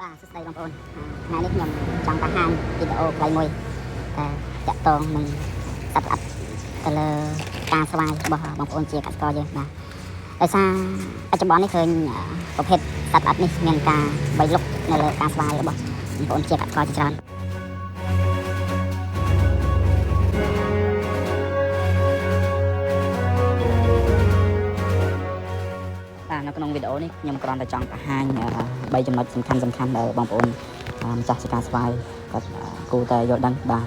បាទសួស្តីបងប្អូនថ្ងៃនេះខ្ញុំចង់បង្ហាញវីដេអូខ្លីមួយតែតាក់ទងនឹងសត្វល្អិតទៅលើការស្វាយរបស់បងប្អូនជាកសិករយើងបាទដោយសារបច្ចុប្បន្ននេះឃើញប្រភេទសត្វល្អិតនេះមានការបីលុកនៅលើការស្វាយរបស់បងប្អូនជាកសិករជាច្រើនបាទនៅក្នុងវីដេអូនេះខ្ញុំគ្រាន់តែចង់បង្ហាញ3ចំណុចសំខាន់សំខាន់ដែលបងប្អូនម្ចាស់ជាការស្វាយគាត់គួរតែយល់ដឹងបាទ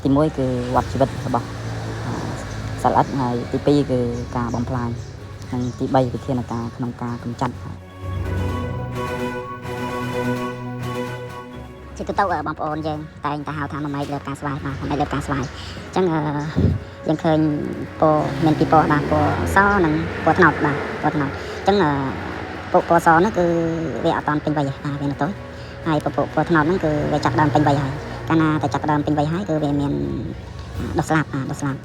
ទី1គឺវដ្តជីវិតរបស់សត្វល្អិតហើយទី2គឺការបំផ្លាញនិងទី3វិធានការក្នុងការកម្ចាត់ជាទូទៅបងប្អូនយើងតែងតែហៅថាមួយម៉ែកលើផ្កាស្វាយបាទមួយម៉ែកលើផ្កាស្វាយអញ្ចឹងយើងឃើញពណ៌មានពីរពណ៌បាទពណ៌សនិងពណ៌ត្នោតបាទពណ៌ត្នោតអញ្ចឹងពួកពណ៌សហ្នឹងគឺវាអត់តាន់ពេញវ័យទេបាទវានៅតូចហើយពពួកពណ៌ត្នោតហ្នឹងគឺវាចាប់ដើមពេញវ័យហើយកាលណាតែចាប់ដើមពេញវ័យហើយគឺវាមានដុះស្លាបបាទដុះស្លាប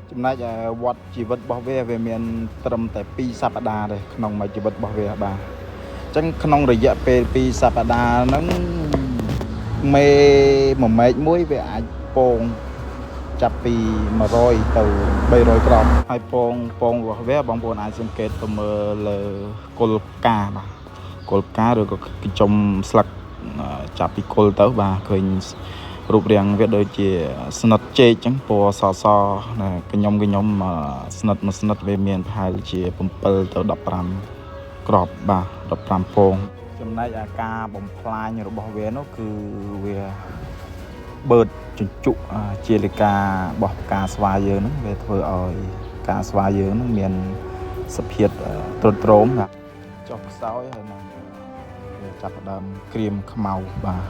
ចំណែកឯវដ្តជីវិតរបស់វាវាមានត្រឹមតែ2សប្តាហ៍ទេក្នុងមួយជីវិតរបស់វាបាទអញ្ចឹងក្នុងរយៈពេល2សប្តាហ៍ហ្នឹងមេមួយមែកមួយវាអាចពងចាប់ពី100ទៅ300គ្រាប់ហើយពងពងរបស់វាបងប្អូនអាចសង្កេតទៅមើលលើគល់ផ្កាបាទគល់ផ្កាឬក៏កញ្ចុំស្លឹកចាប់ពីគល់ទៅបាទឃើញរូបរាងវាដូចជាស្និតចេកអញ្ចឹងពណ៌សសណាកញ្ញុំកញ្ញុំស្និតមួយស្និតវាមានប្រហែលជា7ទៅ15គ្រាប់បាទ15ពងចំណែកអាការបំផ្លាញរបស់វានោះគឺវាបឺតជញ្ជក់ជាលិការបស់ផ្កាស្វាយយើងហ្នឹងវាធ្វើឲ្យផ្កាស្វាយយើងហ្នឹងមានសភាពទ្រុឌទ្រោមបាទចុះខ្សោយហើយនឹងវាចាប់ផ្ដើមក្រៀមខ្មៅបាទ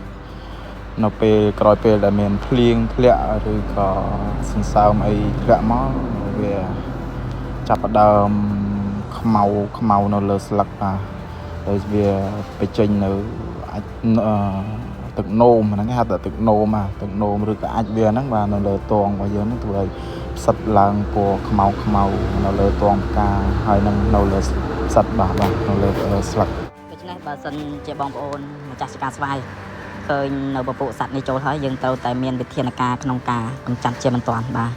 នៅពេលក្រោយពេលដែលមានភ្លៀងធ្លាក់ឬក៏សន្សើមអីធ្លាក់មកវាចាប់ផ្ដើមខ្មៅខ្មៅនៅលើស្លឹកបាទដោយវាបញ្ចេញនៅអាចទឹកនោមហ្នឹងគេហៅថាទឹកនោមបាទទឹកនោមឬក៏អាចវាហ្នឹងបាទនៅលើតងរបស់យើងហ្នឹងធ្វើឲ្យផ្សិតឡើងពណ៌ខ្មៅខ្មៅនៅលើតងផ្កាហើយនឹងនៅលើផ្សិតបាទបាទនៅលើស្លឹក ដូច្នេះបើសិនជាបងប្អូនម្ចាស់ឆ្ការស្វាយឃើញនៅពពួកសត្វនេះចូលហើយយើងត្រូវតែមានវិធានការក្នុងការកម្ចាត់ជាបន្ទាន់បាទ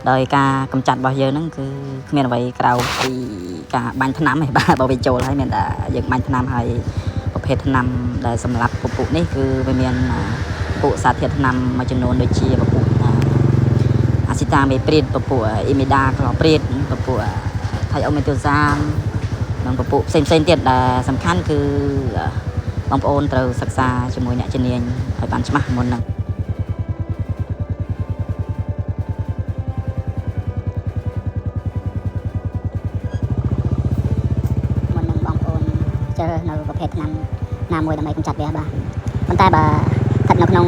ដោយការកម្ចាត់របស់យើងហ្នឹងគឺគ្មានអ្វីក្រៅពីការបាញ់ថ្នាំទេបាទបើវាចូលហើយមានតែយើងបាញ់ថ្នាំហើយប្រភេទថ្នាំដែលសម្រាប់ពពួកនេះគឺវាមានពួកសារធាតុថ្នាំមួយចំនួនដូចជាពពួកអាស៊ីតាមេព្រីតពពួកអ៊ីមីដាក្លព្រីតពពួកថៃអូមេទូសាម និងពពួកផ្សេងផ្សេងទៀតដែលសំខាន់គឺបងប្អូនត្រូវសិក្សាជាមួយអ្នកជំនាញឲ្យបានច្បាស់មុននឹងមុននឹងបងប្អូនជ្រើសរើសនៅប្រភេទថ្នាំណាមួយដើម្បីកម្ចាត់វាបាទប៉ុន្តែបើស្ថិតនៅក្នុង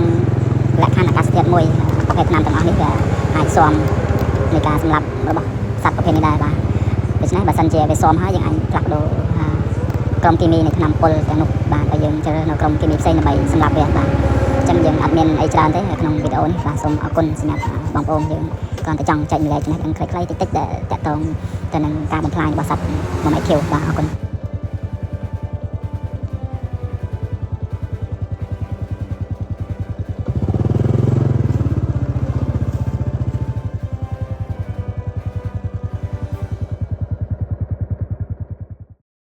លក្ខខណ្ឌអាកាសធាតុមួយប្រភេទថ្នាំទាំងអស់នេះវាអាចស៊ាំនៃការសម្លាប់របស់សត្វប្រភេទនេះដែរបាទដូច្នេះបើសិនជាវាស៊ាំហើយយើងអាចផ្លាស់ប្ដូរក្រុមគីមីនៃថ្នាំពុលទាំងនោះបាទហើយយើងជ្រើសរើសនៅក្រុមគីមីផ្សេងដើម្បីសម្លាប់វាបាទអញ្ចឹងយើងអត់មានអីច្រើនទេក្នុងវីដេអូនេះបាទសូមអរគុណសម្រាប់បងប្អូនយើងគ្រាន់តែចង់ចែករំលែកចំណេះដឹងខ្លីៗតិចៗដែលតាក់ទងទៅនឹងការបំផ្លាញរបស់សត្វមមៃខៀវបាទអរគុណ។